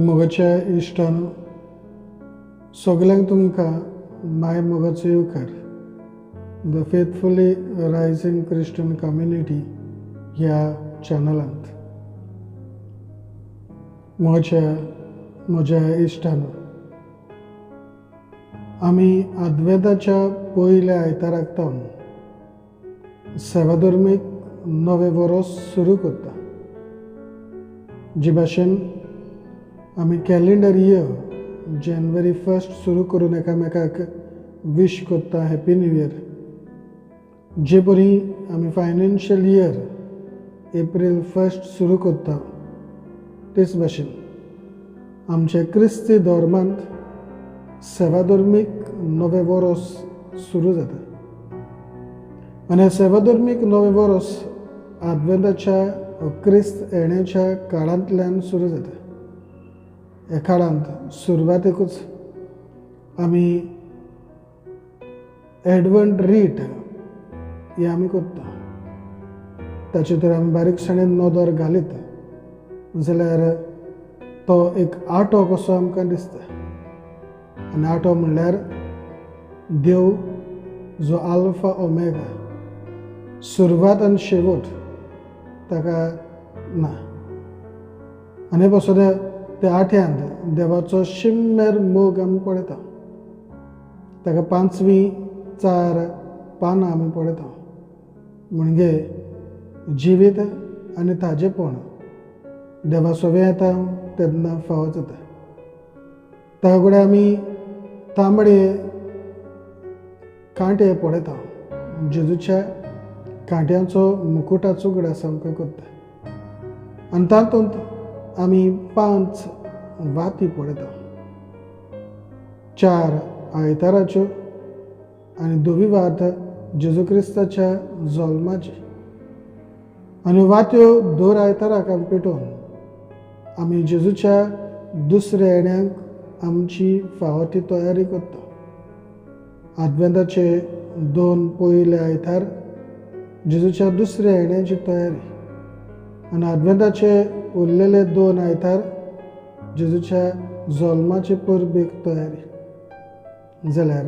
मोगाच्या इश्टान सगल्यांक तुमकां माय मोगाचो येवकार the faithfully rising Christian community ह्या चॅनलांत. म्हज्या इश्टान आमी आद्वेदाच्या पयल्या आयताराक तावन सेवाधर्मीक नवें वरोस सुरू करता. जे भाशेन आमी कॅलेंडर इयर जानेवारी 1 सुरू करून एकामेकाक विश करता हॅपी न्यू इयर, जे परी आमी फायनान्शियल इयर एप्रील 1 सुरू करता, तेच भाशेन आमच्या क्रिस्ती धर्मांत सेवाधर्मीक नवें वरोस सुरू जाता. आनी सेवाधर्मीक नवें वरोस आद्वेंताच्या क्रिस्त येण्याच्या काळांतल्यान सुरू जाता. ह्या काळांत सुरवातेकूच आमी एडवंट रीट हे आमी करता. ताचे तर आमी बारीकसाणेन नदर घालीत जाल्यार तो एक आटो कसो आमकां दिसता. आनी आटो म्हणल्यार देव जो आल्फा ओमेगा, सुरवात आनी शेवट ताका ना. आनी पासून त्या आठ्यांत देवाचो शिम्मेर मोग आमी पळयता. ताका 5वीं 4 पानां आमी पळयता. म्हणजे जिवीत आनी ताजेपण देवा सोबें येता तेन्ना फावो जाता. ताका कडेन आमी तांबडे कांटे पळयता. जेजूच्या कांट्यांचो मुकुटाचो उगडास आमकां करता. आनी तातूंत आमी 5 वाती पळयता. 4 आयताराच्यो आनी धवी वात जेजू क्रिस्ताच्या जल्माची. आनी वात्यो दर आयताराक आमी पेटोवन आमी जेजूच्या दुसऱ्या येण्याक आमची फावो ती तयारी करता. आद्वेंताचे 2 पयले आयतार जेजूच्या दुसऱ्या येण्याची तयारी आनी आद्वेंताचे उरलेले 2 आयतार जेजूच्या जल्माचे परबेक तयारी. जाल्यार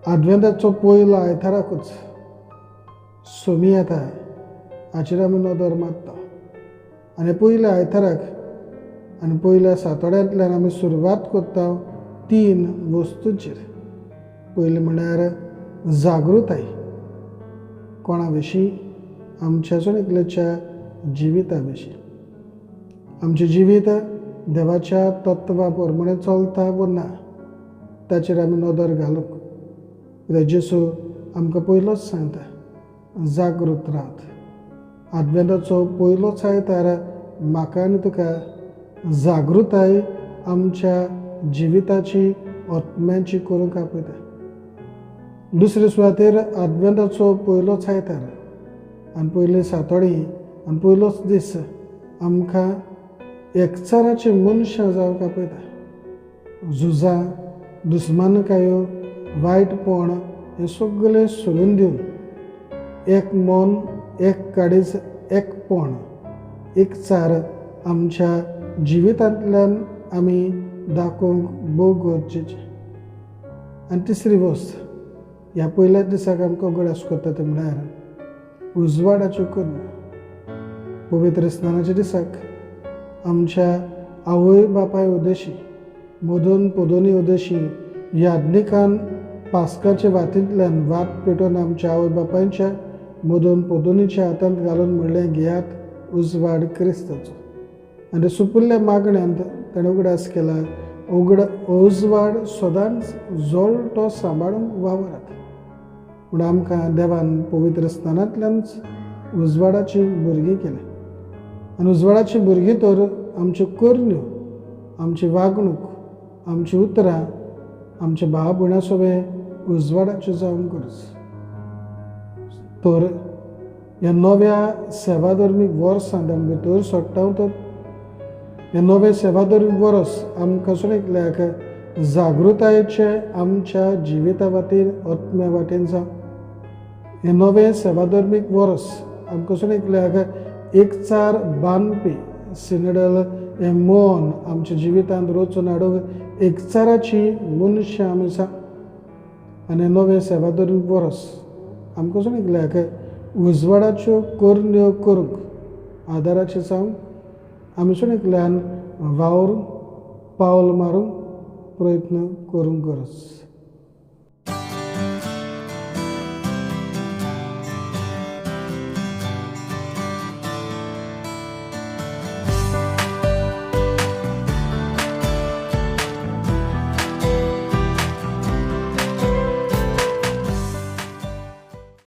आद्वेंताचो पयलो आयताराकूच सोमी येता हाचेर आमी नदर मारता. आनी पयल्या आयताराक आनी पयल्या सातोड्यांतल्यान आमी सुरवात करता 3 वस्तूंचेर. पयलें म्हणल्यार जागृताय, कोणा विशीं? आमच्या जण एकल्याच्या जिविता विशीं. आमचें जिवीत देवाच्या तत्वा प्रमाणे चलता वो ना ताचेर आमी नदर घालूंक. कित्याक जेजू आमकां पयलोच सांगता जागृत रावत. आद्वेंताचो पयलोच आयतार म्हाका आनी तुका जागृताय आमच्या जिविताची आत्म्याची करूंक आपयता. दुसरे सुवातेर आद्वेंताचो पयलोच आयतार आनी पयले सातोडी आनी पयलोच दीस आमकां एकचाराची मनशां जावंक आपयता. झुजां, दुस्मानकायो, वायटपण हें सगळें सोडून दिवन एक मन, एक काडीज, एकपण, एकचार आमच्या जिवितांतल्यान आमी दाखोवंक भोव गरजेचें. आनी तिसरी वस्त ह्या पयल्या दिसाक आमकां उगडास करता तें म्हणल्यार उजवाडाच्यो करण्यो. पवित्र स्नानाच्या दिसाक आमच्या आवय बापाय उदेशी, मदून पदोनी उदेशी याज्ञिकान पास्काच्या वातींतल्यान वात पेटोवन आमच्या आवय बापायच्या मदून पदोनीच्या हातांत घालून म्हणलें, घेयात उजवाड क्रिस्ताचो. आनी सुपुल्ल्या मागण्यांत ताणें उगडास केला, उजवाड सदांच जळटो सांबाळूंक वावरात. म्हूण आमकां देवान पवित्र स्नानांतल्यानच उजवाडाची भुरगीं केल्या. आनी उजवाडाची भुरगीं तर आमच्यो करण्यो, आमची वागणूक, आमची उतरां आमच्या भाव भयणां सोबें उजवाडाच्यो जावंक गरज. तर ह्या नव्या सेवाधर्मीक वर्सांत आमी भितर सोडटा तर ह्या नव्या सेवाधर्मीक वर्स आमकां जण एकल्याक जागृतायेचे आमच्या जिविता वाटेन, आत्म्या वाटेन जावं. हें नवें सेवाधर्मीक वर्स आमकां जण एकल्याक एकचार बांदपी सिनडल हें मन आमच्या जिवितांत रचून हाडूंक एकचाराची मनशां आमी आसा. आनी नवें सेवाधर्मीक वर्स आमकां जण एकल्याक उजवाडाच्यो करण्यो करूंक आदाराचें जावंक आमी जण एकल्यान वावर पावल मारूंक प्रयत्न करूंक गरज.